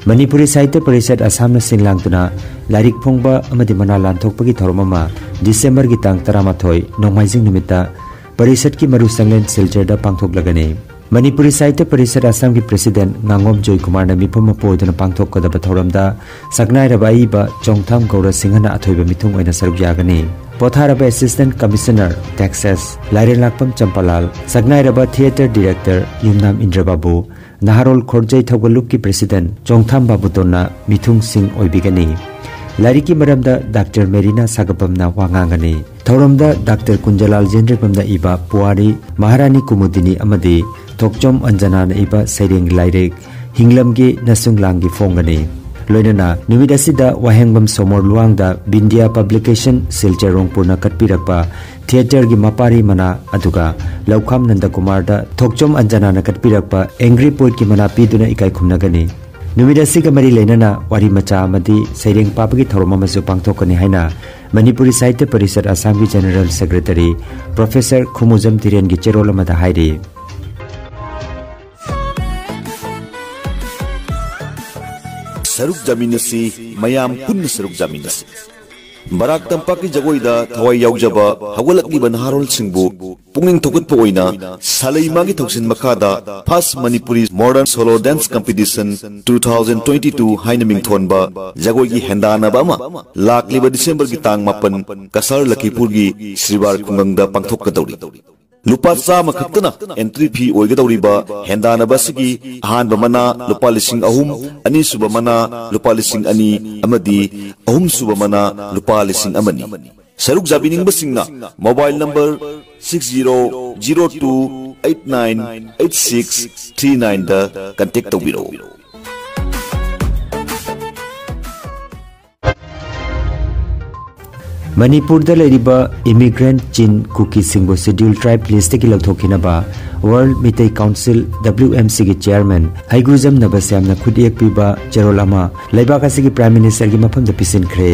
ꯃꯅꯤꯄꯨꯔꯤ ꯁꯥꯍꯤꯇ꯭ꯌ ꯄꯔꯤꯁꯠ ꯑꯁꯥꯝꯅ ꯁꯤꯟ ꯂꯥꯡꯗꯨꯅ ꯂꯥꯏꯔꯤꯛ ꯐꯣꯡꯕ ꯑꯃꯗꯤ ꯃꯅꯥ ꯂꯥꯟꯊꯣꯛꯄꯒꯤ ꯊꯧꯔꯝ ꯑꯃ ꯗꯤꯁꯦꯝꯕꯔꯒꯤ ꯇꯥꯡ ꯇꯔꯥꯃꯥꯊꯣꯏ, ꯅꯣꯡꯃꯥꯏꯖꯤꯡ ꯅꯨꯃꯤꯠꯇ ꯄꯔꯤꯁꯠꯀꯤ ꯃꯔꯨ ꯁꯪꯂꯦꯟ ꯁꯤꯜꯆꯔꯗ ꯄꯥꯡꯊꯣꯛꯂꯒꯅꯤ꯫ ꯃꯅꯤꯄꯨꯔꯤ ꯁꯥꯍꯤꯇ꯭ꯌ ꯄꯔꯤꯁꯠ ꯑꯁꯥꯝꯒꯤ president ꯉꯥꯉꯣꯝ ꯖꯣꯏꯀꯨꯃꯥꯔꯅ ꯃꯤꯐꯝ ꯑꯃ ꯑꯣꯏꯗꯨꯅ ꯄꯥꯡꯊꯣꯛꯀꯗꯕ ꯊꯧꯔꯝꯗ ꯁꯛꯅꯥꯏꯔꯕ ꯑꯏꯕ ꯆꯣꯡꯊꯥꯝ ꯒꯧꯔ ꯁꯤꯡꯍꯅ ꯑꯊꯣꯏꯕ ꯃꯤꯊꯨꯡ ꯑꯣꯏꯅ ꯁꯔꯨꯛ ꯌꯥꯒꯅꯤ꯫ ꯄꯣꯊꯥꯔꯕ Assistant Commissioner Taxes ꯂꯥꯏꯔꯦꯟꯂꯥꯛꯄꯝ ꯆꯝꯄꯥꯂꯥꯜ, ꯁꯛꯅꯥꯏꯔꯕ theatre director ꯌꯨꯝꯅꯥꯝ ꯏꯟꯗ꯭ꯔꯕꯥꯕꯨ, ꯅꯍꯥꯔꯣꯜ ꯈꯣꯔꯖꯩ ꯊꯧꯒꯜꯂꯨꯞꯀꯤ president ꯆꯣꯡꯊꯥꯝ ꯕꯥꯕꯨꯇꯣꯟꯅ ꯃꯤꯊꯨꯡꯁꯤꯡ ꯑꯣꯏꯕꯤꯒꯅꯤ꯫ ꯂꯥꯏꯔꯤꯛꯀꯤ ꯃꯔꯝꯗ ꯗꯥꯛꯇꯔ ꯃꯦꯔꯤꯅꯥ ꯁꯥꯒꯄꯝꯅ ꯋꯥ ꯉꯥꯡꯒꯅꯤ꯫ ꯊꯧꯔꯝꯗ ꯗꯥꯛꯇꯔ ꯀꯨꯟꯖꯂꯥꯜ ꯖꯦꯟꯗ꯭ꯔꯤꯕꯝꯅ ꯏꯕ ꯄꯨꯋꯥꯔꯤ, ꯃꯍꯥꯔꯥꯅꯤ ꯀꯨꯃꯨꯗꯤꯅꯤ ꯑꯃꯗꯤ ꯊꯣꯛꯆꯣꯝ ꯑꯟꯖꯅꯥꯅ ꯏꯕ ꯁꯩꯔꯦꯡꯒꯤ ꯂꯥꯏꯔꯤꯛ ꯍꯤꯡꯂꯝꯒꯤ ꯅꯁꯨꯡꯂꯥꯡꯒꯤ ꯐꯣꯡꯒꯅꯤ꯫ ꯂꯣꯏꯅꯅ ꯅꯨꯃꯤꯠ ꯑꯁꯤꯗ ꯋꯥꯍꯦꯡꯕꯝ ꯁꯣꯃꯣꯔ ꯂꯨꯋꯥꯡꯗ ꯕꯤꯟꯗꯤꯌꯥ Publication ꯁꯤꯜꯆꯔ ꯔꯣꯡꯄꯨꯔꯅ ꯀꯠꯄꯤꯔꯛꯄ theatreꯒꯤ ꯃꯄꯥꯔꯤ ꯃꯅꯥ, ꯑꯗꯨꯒ ꯂꯧꯈꯥꯝ ꯅꯟꯗꯀꯨꯃꯥꯔꯗ ꯊꯣꯛꯆꯣꯝ ꯑꯟꯖꯅꯥꯅ ꯀꯠꯄꯤꯔꯛꯄ Angry Poetꯀꯤ ꯃꯅꯥ ꯄꯤꯗꯨꯅ ꯏꯀꯥꯏ ꯈꯨꯝꯅꯒꯅꯤ꯫ ꯅꯨꯃꯤꯠ ꯑꯁꯤꯒ ꯃꯔꯤ ꯂꯩꯅꯅ ꯋꯥꯔꯤ ꯃꯆꯥ ꯑꯃꯗꯤ ꯁꯩꯔꯦꯡ ꯄꯥꯕꯒꯤ ꯊꯧꯔꯝ ꯑꯃꯁꯨ ꯄꯥꯡꯊꯣꯛꯀꯅꯤ ꯍꯥꯏꯅ ꯃꯅꯤꯄꯨꯔꯤ ꯁꯥꯍꯤꯇ꯭ꯌ ꯄꯔꯤꯁꯠ ꯑꯁꯥꯝꯒꯤ General Secretary Professor ꯈꯨꯃꯨꯖꯝ ꯙꯤꯔꯦꯟꯒꯤ ꯆꯦꯔꯣꯜ ꯑꯃꯗ ꯍꯥꯏꯔꯤ꯫ ꯁꯔꯨꯛ ꯌꯥꯃꯤꯟꯅꯁꯤ, ꯃꯌꯥꯝ ꯄꯨꯟꯅ ꯁꯔꯨꯛ ꯌꯥꯃꯤꯟꯅꯁꯤ꯫ ꯕꯔꯥꯛ ꯇꯝꯄꯥꯛꯀꯤ ꯖꯒꯣꯏꯗ ꯊꯋꯥꯏ ꯌꯥꯎꯖꯕ ꯍꯧꯒꯠꯂꯛꯂꯤꯕ ꯅꯍꯥꯔꯣꯜꯁꯤꯡꯕꯨ ꯄꯨꯛꯅꯤꯡ ꯊꯧꯒꯠꯄ ꯑꯣꯏꯅ ꯁꯥꯂꯩꯃꯥꯒꯤ ꯊꯧꯁꯤꯜ ꯃꯈꯥꯗ First Manipuri Modern Solo Dance Competition two thousand twenty-two ꯍꯥꯏꯅ ꯃꯤꯡꯊꯣꯟꯕ ꯖꯒꯣꯏꯒꯤ ꯍꯦꯟꯗꯥꯟꯅꯕ ꯑꯃ ꯂꯥꯛꯂꯤꯕ ꯗꯤꯁꯦꯝꯕꯔꯒꯤ ꯇꯥꯡ ꯃꯥꯄꯟ ꯀꯁꯥꯔ ꯂꯈꯤꯄꯨꯔꯒꯤ ꯁ꯭ꯔꯤꯕꯥꯔ ꯈꯨꯡꯒꯪꯗ ꯄꯥꯡꯊꯣꯛꯀꯗꯧꯔꯤ꯫ ꯂꯨꯄꯥ ꯆꯥꯝꯃ ꯈꯛꯇꯅ entry fee ꯑꯣꯏꯒꯗꯧꯔꯤꯕ ꯍꯦꯟꯗꯥꯟꯅꯕ ꯑꯁꯤꯒꯤ ꯑꯍꯥꯟꯕ ꯃꯅꯥ ꯂꯨꯄꯥ ꯂꯤꯁꯤꯡ ꯑꯍꯨꯝ, ꯑꯅꯤꯁꯨꯕ ꯃꯅꯥ ꯂꯨꯄꯥ ꯂꯤꯁꯤꯡ ꯑꯅꯤ ꯑꯃꯗꯤ ꯑꯍꯨꯝꯁꯨꯕ ꯃꯅꯥ ꯂꯨꯄꯥ ꯂꯤꯁꯤꯡ ꯑꯃꯅꯤ꯫ ꯁꯔꯨꯛ ꯌꯥꯕꯤꯅꯤꯡꯕꯁꯤꯡꯅ mobile number six zero zero two eight nine eight six three nine ꯗ contact ꯇꯧꯕꯤꯔꯛꯎ꯫ ꯃꯅꯤꯄꯨꯔꯗ ꯂꯩꯔꯤꯕ immigrant ꯆꯤꯟ ꯀꯨꯀꯤꯁꯤꯡꯕꯨ Scheduled Tribe list ꯇꯒꯤ ꯂꯧꯊꯣꯛꯈꯤꯅꯕ World Meitei Council, W M C ꯒꯤ chairman ꯍꯩꯒ꯭ꯔꯨꯖꯝ ꯅꯕꯁ꯭ꯌꯥꯝꯅ ꯈꯨꯠꯌꯦꯛ ꯄꯤꯕ ꯆꯦꯔꯣꯜ ꯑꯃ ꯂꯩꯕꯥꯛ ꯑꯁꯤꯒꯤ Prime Minister ꯒꯤ ꯃꯐꯝꯗ ꯄꯤꯁꯤꯟꯈ꯭ꯔꯦ꯫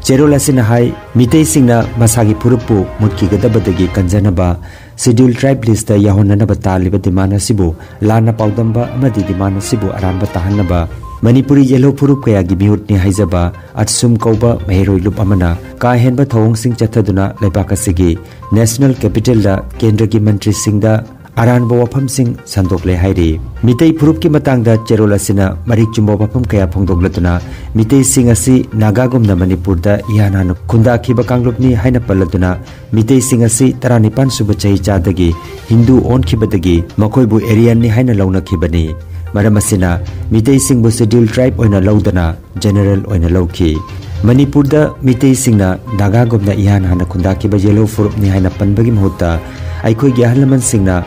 ꯆꯦꯔꯣꯜ ꯑꯁꯤꯅ ꯍꯥꯏ, ꯃꯤꯇꯩꯁꯤꯡꯅ ꯃꯁꯥꯒꯤ ꯐꯨꯔꯨꯞꯄꯨ ꯃꯨꯠꯈꯤꯒꯗꯕꯗꯒꯤ ꯀꯟꯖꯅꯕ Scheduled Tribe list ꯇ ꯌꯥꯎꯍꯟꯅꯅꯕ ꯇꯥꯜꯂꯤꯕ demand ꯑꯁꯤꯕꯨ ꯂꯥꯟꯅ ꯄꯥꯎꯗꯝꯕ ꯑꯃꯗꯤ demand ꯑꯁꯤꯕꯨ ꯑꯔꯥꯟꯕ ꯇꯥꯍꯟꯅꯕ ꯃꯅꯤꯄꯨꯔꯤ ꯌꯦꯜꯍꯧ ꯐꯨꯔꯨꯞ ꯀꯌꯥꯒꯤ ꯃꯤꯍꯨꯠꯅꯤ ꯍꯥꯏꯖꯕ ꯑꯠꯁꯨꯝ ꯀꯧꯕ ꯃꯍꯩꯔꯣꯏ ꯂꯨꯞ ꯑꯃꯅ ꯀꯥ ꯍꯦꯟꯕ ꯊꯧꯑꯣꯡꯁꯤꯡ ꯆꯠꯊꯗꯨꯅ ꯂꯩꯕꯥꯛ ꯑꯁꯤꯒꯤ National Capital ꯗ ꯀꯦꯟꯗ꯭ꯔꯒꯤ ꯃꯟꯇ꯭ꯔꯤꯁꯤꯡꯗ ꯑꯔꯥꯟꯕ ꯋꯥꯐꯝꯁꯤꯡ ꯁꯟꯗꯣꯛꯂꯦ ꯍꯥꯏꯔꯤ꯫ ꯃꯤꯇꯩ ꯐꯨꯔꯨꯞꯀꯤ ꯃꯇꯥꯡꯗ ꯆꯦꯔꯣꯜ ꯑꯁꯤꯅ ꯃꯔꯤꯛ ꯆꯨꯝꯕ ꯋꯥꯐꯝ ꯀꯌꯥ ꯐꯣꯡꯗꯣꯛꯂꯗꯨꯅ ꯃꯤꯇꯩꯁꯤꯡ ꯑꯁꯤ ꯅꯥꯒꯥꯒꯨꯝꯅ ꯃꯅꯤꯄꯨꯔꯗ ꯏꯍꯥꯟ ꯍꯥꯟꯅ ꯈꯨꯟꯗꯥꯈꯤꯕ ꯀꯥꯡꯂꯨꯞꯅꯤ ꯍꯥꯏꯅ ꯄꯜꯂꯗꯨꯅ ꯃꯤꯇꯩꯁꯤꯡ ꯑꯁꯤ ꯇꯔꯥꯅꯤꯄꯥꯟ ꯁꯨꯕ ꯆꯍꯤꯆꯥꯗꯒꯤ ꯍꯤꯟꯗꯨ ꯑꯣꯟꯈꯤꯕꯗꯒꯤ ꯃꯈꯣꯏꯕꯨ Aryan ꯅꯤ ꯍꯥꯏꯅ ꯂꯧꯅꯈꯤꯕꯅꯤ꯫ ꯃꯔꯝ ꯑꯁꯤꯅ ꯃꯤꯇꯩꯁꯤꯡꯕꯨ Scheduled Tribe ꯑꯣꯏꯅ ꯂꯧꯗꯅ general ꯑꯣꯏꯅ ꯂꯧꯈꯤ꯫ ꯃꯅꯤꯄꯨꯔꯗ ꯃꯤꯇꯩꯁꯤꯡꯅ ꯅꯥꯒꯥꯒꯨꯝꯅ ꯏꯍꯥꯟ ꯍꯥꯟꯅ ꯈꯨꯟꯗꯥꯈꯤꯕ ꯌꯦꯜꯍꯧ ꯐꯨꯔꯨꯞꯅꯤ ꯍꯥꯏꯅ ꯄꯟꯕꯒꯤ ꯃꯍꯨꯠꯇ ꯑꯩꯈꯣꯏꯒꯤ ꯑꯍꯜ ꯂꯃꯟꯁꯤꯡꯅ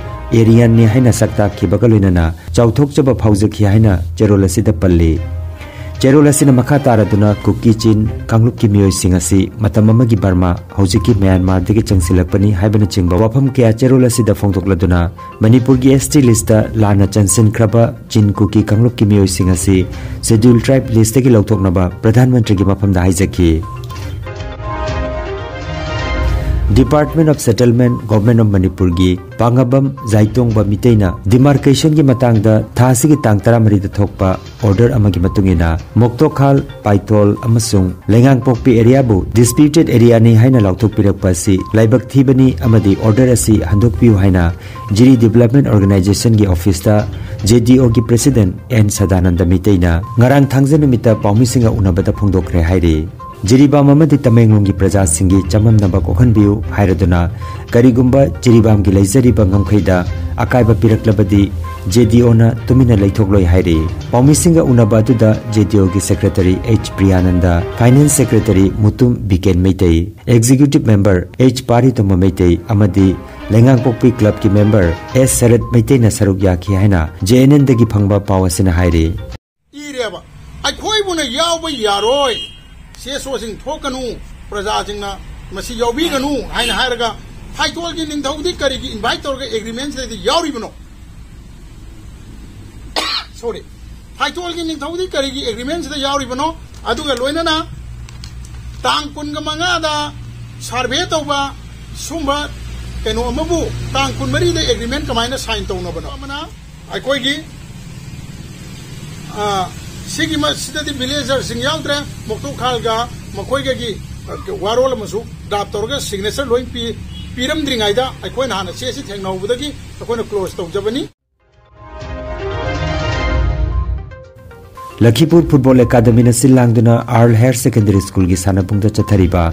Aryan ꯅꯤ ꯍꯥꯏꯅ ꯁꯛ ꯇꯥꯛꯈꯤꯕꯒ ꯂꯣꯏꯅꯅ ꯆꯥꯎꯊꯣꯛꯆꯕ ꯐꯥꯎꯖꯈꯤ ꯍꯥꯏꯅ ꯆꯦꯔꯣꯜ ꯑꯁꯤꯗ ꯄꯜꯂꯤ꯫ ꯆꯦꯔꯣꯜ ꯑꯁꯤꯅ ꯃꯈꯥ ꯇꯥꯔꯗꯨꯅ ꯀꯨꯀꯤ ꯆꯤꯟ ꯀꯥꯡꯂꯨꯞꯀꯤ ꯃꯤꯑꯣꯏꯁꯤꯡ ꯑꯁꯤ ꯃꯇꯝ ꯑꯃꯒꯤ ꯕꯔꯃꯥ, ꯍꯧꯖꯤꯛꯀꯤ ꯃ꯭ꯌꯥꯟꯃꯥꯔꯗꯒꯤ ꯆꯪꯁꯤꯜꯂꯛꯄꯅꯤ ꯍꯥꯏꯕꯅꯆꯤꯡꯕ ꯋꯥꯐꯝ ꯀꯌꯥ ꯆꯦꯔꯣꯜ ꯑꯁꯤꯗ ꯐꯣꯡꯗꯣꯛꯂꯗꯨꯅ ꯃꯅꯤꯄꯨꯔꯒꯤ S T list ꯇ ꯂꯥꯟꯅ ꯆꯟꯁꯤꯟꯈ꯭ꯔꯕ ꯆꯤꯟ ꯀꯨꯀꯤ ꯀꯥꯡꯂꯨꯞꯀꯤ ꯃꯤꯑꯣꯏꯁꯤꯡ ꯑꯁꯤ Scheduled Tribe list ꯇꯒꯤ ꯂꯧꯊꯣꯛꯅꯕ ꯄ꯭ꯔꯙꯥꯟ ꯃꯟꯇ꯭ꯔꯤꯒꯤ ꯃꯐꯝꯗ ꯍꯥꯏꯖꯈꯤ꯫ Department of Settlement, Government of ꯃꯅꯤꯄꯨꯔꯒꯤ ꯄꯥꯉꯕꯝ ꯖꯥꯏꯇꯣꯡꯕ ꯃꯤꯇꯩꯅ demarcation ꯒꯤ ꯃꯇꯥꯡꯗ ꯊꯥ ꯑꯁꯤꯒꯤ ꯇꯥꯡ ꯇꯔꯥꯃꯔꯤꯗ ꯊꯣꯛꯄ order ꯑꯃꯒꯤ ꯃꯇꯨꯡ ꯏꯟꯅ ꯃꯣꯛꯇꯣꯈꯥꯜ, ꯄꯥꯏꯊꯣꯜ ꯑꯃꯁꯨꯡ ꯂꯩꯉꯥꯡꯄꯣꯛꯄꯤ area ꯕꯨ disputed area ꯅꯤ ꯍꯥꯏꯅ ꯂꯥꯎꯊꯣꯛꯄꯤꯔꯛꯄ ꯑꯁꯤ ꯂꯥꯏꯕꯛ ꯊꯤꯕꯅꯤ ꯑꯃꯗꯤ order ꯑꯁꯤ ꯍꯟꯗꯣꯛꯄꯤꯌꯨ ꯍꯥꯏꯅ ꯖꯤꯔꯤ Development Organisation ꯒꯤ office ꯇ J D O ꯒꯤ President N ꯁꯗꯥꯅꯟꯗ ꯃꯤꯇꯩꯅ ꯉꯔꯥꯡ ꯊꯥꯡꯖ ꯅꯨꯃꯤꯠꯇ ꯄꯥꯎꯃꯤꯁꯤꯡꯒ ꯎꯅꯕꯗ ꯐꯣꯡꯗꯣꯛꯈ꯭ꯔꯦ ꯍꯥꯏꯔꯤ꯫ ꯖꯤꯔꯤꯕꯥꯝ ꯑꯃꯗꯤ ꯇꯃꯦꯡꯂꯣꯡꯒꯤ ꯄ꯭ꯔꯖꯥꯁꯤꯡꯒꯤ ꯆꯃꯝꯅꯕ ꯀꯣꯛꯍꯟꯕꯤꯌꯨ ꯍꯥꯏꯔꯗꯨꯅ ꯀꯔꯤꯒꯨꯝꯕ ꯖꯤꯔꯤꯕꯥꯝꯒꯤ ꯂꯩꯖꯔꯤꯕ ꯉꯝꯈꯩꯗ ꯑꯀꯥꯏꯕ ꯄꯤꯔꯛꯂꯕꯗꯤ J D O ꯅ ꯇꯨꯃꯤꯟꯅ ꯂꯩꯊꯣꯛꯂꯣꯏ ꯍꯥꯏꯔꯤ꯫ ꯄꯥꯎꯃꯤꯁꯤꯡꯒ ꯎꯅꯕ ꯑꯗꯨꯗ J D O ꯒꯤ Secretary H ꯄ꯭ꯔꯤꯌꯥꯅꯟꯗ, Finance Secretary Mutum ꯕꯤꯀꯦꯟ Meitei, Executive Member H ꯄꯥꯔꯤꯇꯣꯝꯕ Meitei ꯑꯃꯗꯤ ꯂꯩꯉꯥꯡꯄꯣꯛꯄꯤ Club ꯀꯤ member S ꯁꯔꯠ ꯃꯩꯇꯩꯅ ꯁꯔꯨꯛ ꯌꯥꯈꯤ ꯍꯥꯏꯅ J N N ꯗꯒꯤ ꯐꯪꯕ ꯄꯥꯎ ꯑꯁꯤꯅ ꯍꯥꯏꯔꯤ꯫ ꯏꯔꯦꯕ, ꯑꯩꯈꯣꯏꯕꯨꯅ ꯌꯥꯎꯕ ꯌꯥꯔꯣꯏ, ꯁꯤ ꯑꯦꯁ ꯑꯣꯁꯤꯡ ꯊꯣꯛꯀꯅꯨ, ꯄ꯭ꯔꯖꯥꯁꯤꯡꯅ ꯃꯁꯤ ꯌꯥꯎꯕꯤꯒꯅꯨ ꯍꯥꯏꯅ ꯍꯥꯏꯔꯒ ꯐꯥꯏꯇꯣꯜꯒꯤ ꯅꯤꯡꯊꯧꯗꯤ ꯀꯔꯤꯒꯤ ꯑꯦꯒ꯭ꯔꯤꯃꯦꯟꯁꯤꯗꯗꯤ ꯌꯥꯎꯔꯤꯕꯅꯣ? ꯁꯣꯔꯤ, ꯐꯥꯏꯇꯣꯜꯒꯤ ꯅꯤꯡꯊꯧꯗꯤ ꯀꯔꯤꯒꯤ ꯑꯦꯒ꯭ꯔꯤꯃꯦꯟꯁꯤꯗ ꯌꯥꯎꯔꯤꯕꯅꯣ? ꯑꯗꯨꯒ ꯂꯣꯏꯅꯅ ꯇꯥꯡ ꯀꯨꯟꯒ ꯃꯉꯥꯗ ꯁꯥꯔꯚꯦ ꯇꯧꯕ ꯁꯨꯝꯕ ꯀꯩꯅꯣ ꯑꯃꯕꯨ ꯇꯥꯡ ꯀꯨꯟꯃꯔꯤꯗ ꯑꯦꯒ꯭ꯔꯤꯃꯦꯟ ꯀꯃꯥꯏꯅ ꯁꯥꯏꯟ ꯇꯧꯅꯕꯅꯣ? ꯑꯃꯅ ꯑꯩꯈꯣꯏꯒꯤ ꯁꯤꯒꯤ ꯁꯤꯗꯗꯤ ꯚꯤꯂꯦꯖꯔꯁꯤꯡ ꯌꯥꯎꯗ꯭ꯔꯦ, ꯃꯣꯛꯇꯣꯛ ꯈꯥꯜꯒ ꯃꯈꯣꯏꯒꯒꯤ ꯋꯥꯔꯣꯜ ꯑꯃꯁꯨ ꯗ꯭ꯔꯥꯐ ꯇꯧꯔꯒ ꯁꯤꯒꯅꯦꯆꯔ ꯂꯣꯏ ꯄꯤꯔꯝꯗ꯭ꯔꯤꯉꯩꯗ ꯑꯩꯈꯣꯏꯅ ꯍꯥꯟꯅ ꯆꯦꯁꯤ ꯊꯦꯡꯅꯍꯧꯕꯗꯒꯤ ꯑꯩꯈꯣꯏꯅ ꯀ꯭ꯂꯣꯖ ꯇꯧꯖꯕꯅꯤ꯫ ꯂꯈꯤꯄꯨꯔ ꯐꯨꯠꯕꯣꯜ ꯑꯦꯀꯥꯗꯃꯤꯅ ꯁꯤꯜ ꯂꯥꯡꯗꯨꯅ ꯑꯥꯔꯜ ꯍꯥꯌꯔ ꯁꯦꯀꯦꯟꯗꯔꯤ ꯁ꯭ꯀꯨꯜꯒꯤ ꯁꯥꯟꯅꯕꯨꯡꯗ ꯆꯠꯊꯔꯤꯕ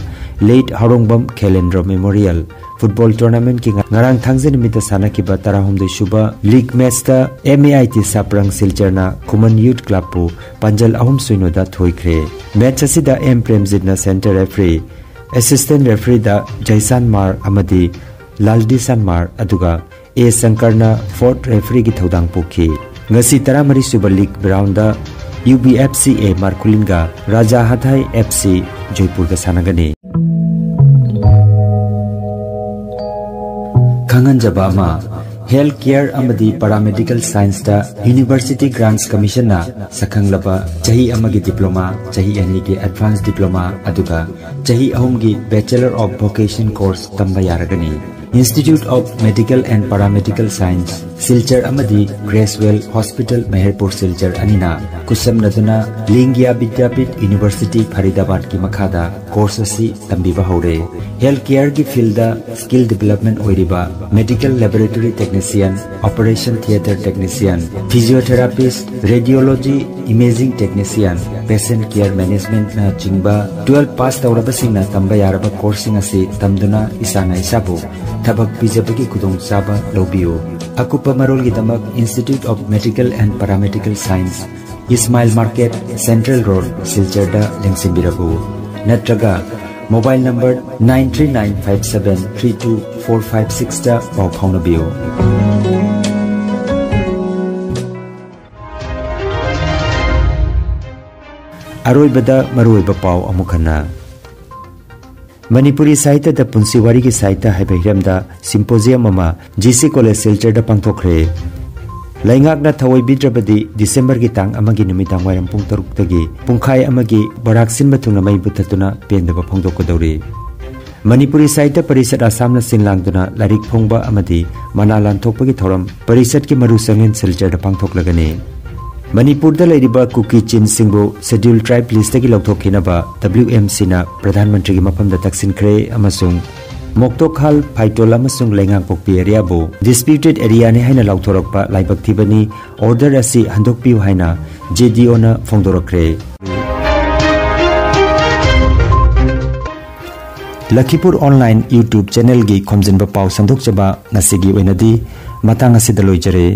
late Haorongbam Khelendro memorial football ꯇꯣꯔꯅꯥꯃꯦꯟꯠꯀꯤ ꯉꯔꯥꯡ ꯊꯥꯡꯖ ꯅꯨꯃꯤꯠꯇ ꯁꯥꯟꯅꯈꯤꯕ ꯇꯔꯥꯍꯨꯝꯗꯣꯏ ꯁꯨꯕ ꯂꯤꯒ ꯃꯦꯠꯆꯇ M A I T Saprang ꯁꯤꯜꯆꯔꯅ ꯈꯨꯃꯟ ꯌꯨꯠ ꯀ꯭ꯂꯕꯄꯨ ꯄꯥꯟꯖꯜ ꯑꯍꯨꯝ ꯁꯣꯏꯅꯣꯗ ꯊꯣꯏꯈ꯭ꯔꯦ꯫ ꯃꯦꯠꯆ ꯑꯁꯤꯗ M ꯄ꯭ꯔꯦꯝꯖꯤꯠꯅ ꯁꯦꯟꯇꯔ ꯔꯦꯐ꯭ꯔꯤ, ꯑꯦꯁꯤꯁꯇꯦꯟꯠ ꯔꯦꯐ꯭ꯔꯤꯗ ꯖꯩꯁꯥꯟ ꯃꯥꯔ ꯑꯃꯗꯤ ꯂꯥꯜꯗꯤ ꯁꯟꯃꯥꯔ ꯑꯗꯨꯒ ꯑꯦ ꯁꯪꯀꯔꯅ ꯐꯣꯔꯠ ꯔꯦꯐ꯭ꯔꯤꯒꯤ ꯊꯧꯗꯥꯡ ꯄꯨꯈꯤ꯫ ꯉꯁꯤ ꯇꯔꯥꯃꯔꯤ super league round U B F C A ꯃꯥꯔꯈꯨꯂꯤꯟꯒ ꯔꯥꯖꯥ ꯍꯊꯥꯏ F C ꯖꯣꯏꯄꯨꯔꯒ ꯁꯥꯟꯅꯒꯅꯤ꯫ ꯈꯪꯍꯟꯖꯕ ꯑꯃ, Health Care ꯑꯃꯗꯤ Paramedical Scienceꯇ University Grants Commissionꯅ ꯁꯛꯈꯪꯂꯕ ꯆꯍꯤ ꯑꯃꯒꯤ diploma, ꯆꯍꯤ ꯑꯅꯤꯒꯤ advanced diploma, ꯑꯗꯨꯒ ꯆꯍꯤ ꯑꯍꯨꯝꯒꯤ Bachelor of Vocation course ꯇꯝꯕ ꯌꯥꯔꯒꯅꯤ꯫ Institute of Medical and Paramedical Science, Silchar ꯑꯃꯗꯤ Creswell Hospital, ꯃꯦꯍꯔꯄꯨꯔ ꯁꯤꯜꯆꯔ ꯑꯅꯤꯅ ꯈꯨꯠꯁꯝꯅꯗꯨꯅ ꯂꯤꯡꯒꯤꯌꯥ ꯕꯤꯗ꯭ꯌꯥꯄꯤꯊ University ꯐꯔꯤꯗꯥꯕꯥꯗꯀꯤ ꯃꯈꯥꯗ course ꯑꯁꯤ ꯇꯝꯕꯤꯕ ꯍꯧꯔꯦ꯫ Health Careꯒꯤ fieldꯗ skill development ꯑꯣꯏꯔꯤꯕ Medical Laboratory Technician, Operation Theatre Technician, Physiotherapist, Radiology, Imaging Technician, Patient Care Managementꯅ ꯆꯤꯡꯕ twelve pass ꯇꯧꯔꯕꯁꯤꯡꯅ ꯇꯝꯕ ꯌꯥꯔꯕ courseꯁꯤꯡ ꯑꯁꯤ ꯇꯝꯗꯨꯅ ꯏꯁꯥꯅ ꯏꯁꯥꯕꯨ ꯊꯕꯛ ꯄꯤꯖꯕꯒꯤ ꯈꯨꯗꯣꯡꯆꯥꯕ ꯂꯧꯕꯤꯌꯨ꯫ ꯑꯀꯨꯞꯄ ꯃꯔꯣꯜꯒꯤꯗꯃꯛ Institute of Medical and Paramedical Science, Ismail Market, Central Road, ꯁꯤꯜꯆꯔꯗ ꯂꯦꯡꯁꯤꯟꯕꯤꯔꯛꯎ꯫ ꯅꯠꯇ꯭ꯔꯒ mobile number nine three nine five seven three two four five sixꯇ ꯄꯥꯎ ꯐꯥꯎꯅꯕꯤꯌꯨ꯫ ꯑꯔꯣꯏꯕꯗ ꯃꯔꯨꯑꯣꯏꯕ ꯄꯥꯎ ꯑꯃꯨꯛ ꯍꯟꯅ꯫ ꯃꯅꯤꯄꯨꯔꯤ ꯁꯥꯍꯤꯇ꯭ꯌꯗ ꯄꯨꯟꯁꯤ ꯋꯥꯔꯤꯒꯤ ꯁꯥꯍꯤꯇ꯭ꯌ ꯍꯥꯏꯕ ꯍꯤꯔꯝꯗ symposium ꯑꯃ ꯖꯤ ꯁꯤ ꯀꯣꯂꯦꯖ ꯁꯤꯜꯆꯔꯗ ꯄꯥꯡꯊꯣꯛꯈ꯭ꯔꯦ꯫ ꯂꯩꯉꯥꯛꯅ ꯊꯑꯣꯏꯕꯤꯗ꯭ꯔꯕꯗꯤ ꯗꯤꯁꯦꯝꯕꯔꯒꯤ ꯇꯥꯡ ꯑꯃꯒꯤ ꯅꯨꯃꯤꯗꯥꯡ ꯋꯥꯏꯔꯝ ꯄꯨꯡ ꯇꯔꯨꯛꯇꯒꯤ ꯄꯨꯡꯈꯥꯏ ꯑꯃꯒꯤ ꯕꯣꯔꯥꯛ ꯁꯤꯟꯕ ꯊꯨꯡꯅ ꯃꯩ ꯃꯨꯊꯠꯇꯨꯅ ꯄꯦꯟꯗꯕ ꯐꯣꯡꯗꯣꯛꯀꯗꯧꯔꯤ꯫ ꯃꯅꯤꯄꯨꯔꯤ ꯁꯥꯍꯤꯇ꯭ꯌ ꯄꯔꯤꯁꯠ ꯑꯁꯥꯝꯅ ꯁꯤꯟ ꯂꯥꯡꯗꯨꯅ ꯂꯥꯏꯔꯤꯛ ꯐꯣꯡꯕ ꯑꯃꯗꯤ ꯃꯅꯥ ꯂꯥꯟꯊꯣꯛꯄꯒꯤ ꯊꯧꯔꯝ ꯄꯔꯤꯁꯠꯀꯤ ꯃꯔꯨ ꯆꯪꯂꯦꯟ ꯁꯤꯜꯆꯔꯗ ꯄꯥꯡꯊꯣꯛꯂꯒꯅꯤ꯫ ꯃꯅꯤꯄꯨꯔꯗ ꯂꯩꯔꯤꯕ ꯀꯨꯀꯤ ꯆꯤꯟꯁꯤꯡꯕꯨ Scheduled Tribe listꯇꯒꯤ ꯂꯧꯊꯣꯛꯈꯤꯅꯕ W M Cꯅ ꯄ꯭ꯔꯙꯥꯟ ꯃꯟꯇ꯭ꯔꯤꯒꯤ ꯃꯐꯝꯗ ꯇꯛꯁꯤꯟꯈ꯭ꯔꯦ ꯑꯃꯁꯨꯡ ꯃꯣꯛꯇꯣꯛꯈꯥꯜ, ꯐꯥꯏꯇꯣꯜ ꯑꯃꯁꯨꯡ ꯂꯩꯉꯥꯡꯄꯣꯛꯄꯤ areaꯕꯨ disputed areaꯅꯤ ꯍꯥꯏꯅ ꯂꯥꯎꯊꯣꯔꯛꯄ ꯂꯥꯏꯕꯛ ꯊꯤꯕꯅꯤ, order ꯑꯁꯤ ꯍꯟꯗꯣꯛꯄꯤꯌꯨ ꯍꯥꯏꯅ J D Oꯅ ꯐꯣꯡꯗꯣꯔꯛꯈ꯭ꯔꯦ꯫ ꯂꯈꯤꯄꯨꯔ online YouTube channelꯒꯤ ꯈꯣꯝꯖꯤꯟꯕ ꯄꯥꯎ ꯁꯟꯗꯣꯛꯆꯕ ꯉꯁꯤꯒꯤ ꯑꯣꯏꯅꯗꯤ ꯃꯇꯥꯡ ꯑꯁꯤꯗ ꯂꯣꯏꯖꯔꯦ꯫